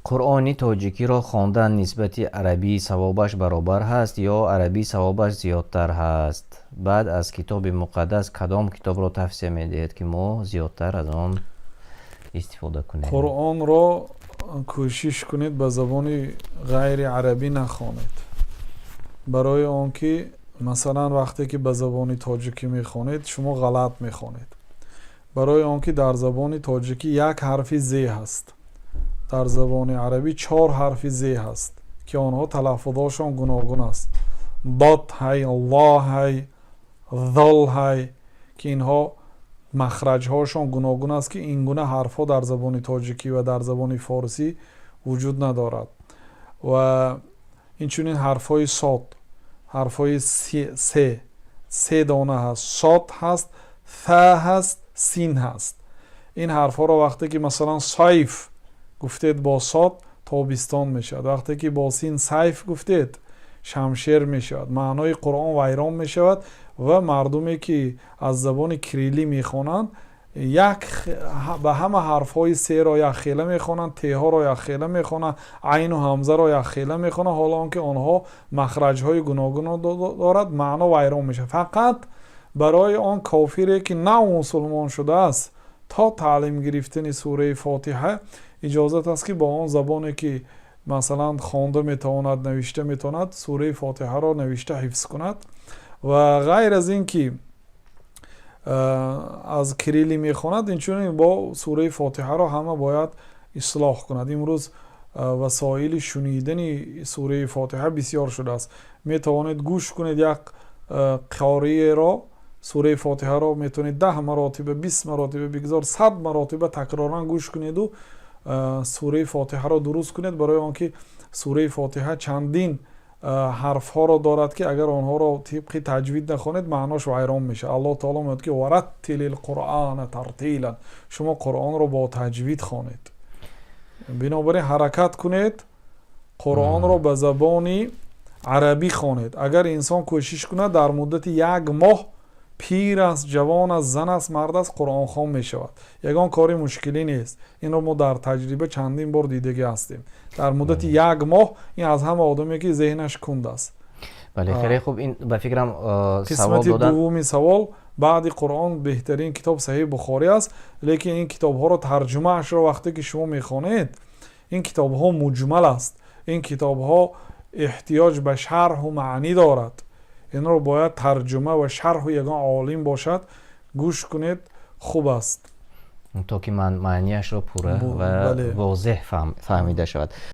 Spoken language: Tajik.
Қуръони тоҷикиро хондан нисбати арабӣ савобаш баробар ҳаст ё арабӣ савобаш зиёдтар ҳаст? Баъд аз Китоби Муқаддас кадом китобро тавсия медиҳед, ки мо зиёдтар аз он истифода кунем? Қуръонро кӯшиш кунед, ба забони ғайри арабӣ нахонед, барои он ки, масалан, вақте ки ба забони тоҷикӣ мехонед, шумо ғалат мехонед, барои он ки дар забони тоҷикӣ як ҳарфи з ҳаст, дар забони арабӣ чор ҳарфи з ҳаст, ки онҳо талаффузошон гуногун аст: дод ҳай, ло ҳай, зол ҳай, ки инҳо махраҷҳошон гуногун аст, ки ин гуна ҳарфҳо дар забони тоҷикӣ ва дар забони форсӣ вуҷуд надорад. Ва инчунин ҳарфҳои сод, ҳарфҳои се, се дона ҳаст: сод ҳаст, фа ҳаст, син ҳаст. Ин ҳарфҳоро вақте ки, масалан, сайф гуфтед, бо сод тобистон мешавад, вақте ки бо син сайф гуфтед, шамшер мешавад. Маънои Қуръон вайрон мешавад. Ва мардуме ки аз забони кирилӣ мехонанд, як ба ҳама ҳарфҳои серо якхела мехонанд, теҳоро якхела мехонанд, айну ҳамзаро якхела мехонанд, ҳоло он ки онҳо махраҷҳои гуногун дорад, маъно вайрон мешавад. Фақат барои он кофире ки нав мусулмон шудааст, то таълим гирифтани сураи Фотиҳа иҷозат аст, ки бо он забоне ки, масалан, хонда метавонад, навишта метавонад, сураи Фотиҳаро навишта ҳифз кунад. Ва ғайр аз ин ки аз кирилӣ мехонад, инчунин бо сураи Фотиҳаро ҳама бояд ислоҳ кунад. Имрӯз васоили шунидани сураи Фотиҳа бисёр шудааст. Метавонед гӯш кунед як қориеро, сураи Фотиҳаро метавонед 10 маротиба, 20 маротиба, бигзор 100 маротиба такроран гӯш кунеду сураи Фотиҳаро дуруст кунед, барои он ки сураи Фотиҳа чандин ҳарфҳоро дорад, ки агар онҳоро тибқи таҷвид нахонед, маънош вайрон мешавад. Аллоҳ таоло мегӯяд, ки ورتل القرآن ترتيلا, шумо Қуръонро бо таҷвид хонед. Бинобар ин ҳаракат кунед, Қуръонро ба забони арабӣ хонед. Агар инсон кӯшиш кунад, дар муддати як моҳ, пир аст, ҷавон аст, зан аст, мард аст, қуръонхон мешавад. Ягон кори мушкилӣ нест. Инро мо дар таҷриба чандин бор дидагӣ ҳастем. Дар муддати як моҳ ин аз ҳама одаме ки зеҳнаш кунд аст. Бале, хеле хуб, ин ба фикрам. Қисмати дуввуми савол: баъди Қуръон беҳтарин китоб Саҳиҳи Бухорӣ аст, лекин ин китобҳоро, тарҷумаашро вақте ки шумо мехонед, ин китобҳо муҷмал аст, ин китобҳо эҳтиёҷ ба шарҳу маънӣ дорад. Инро бояд тарҷума ва шарҳу ягон олим бошад, гӯш кунед, хуб аст. То ки маънияшро пурра ва возеҳ фаҳмида шавад.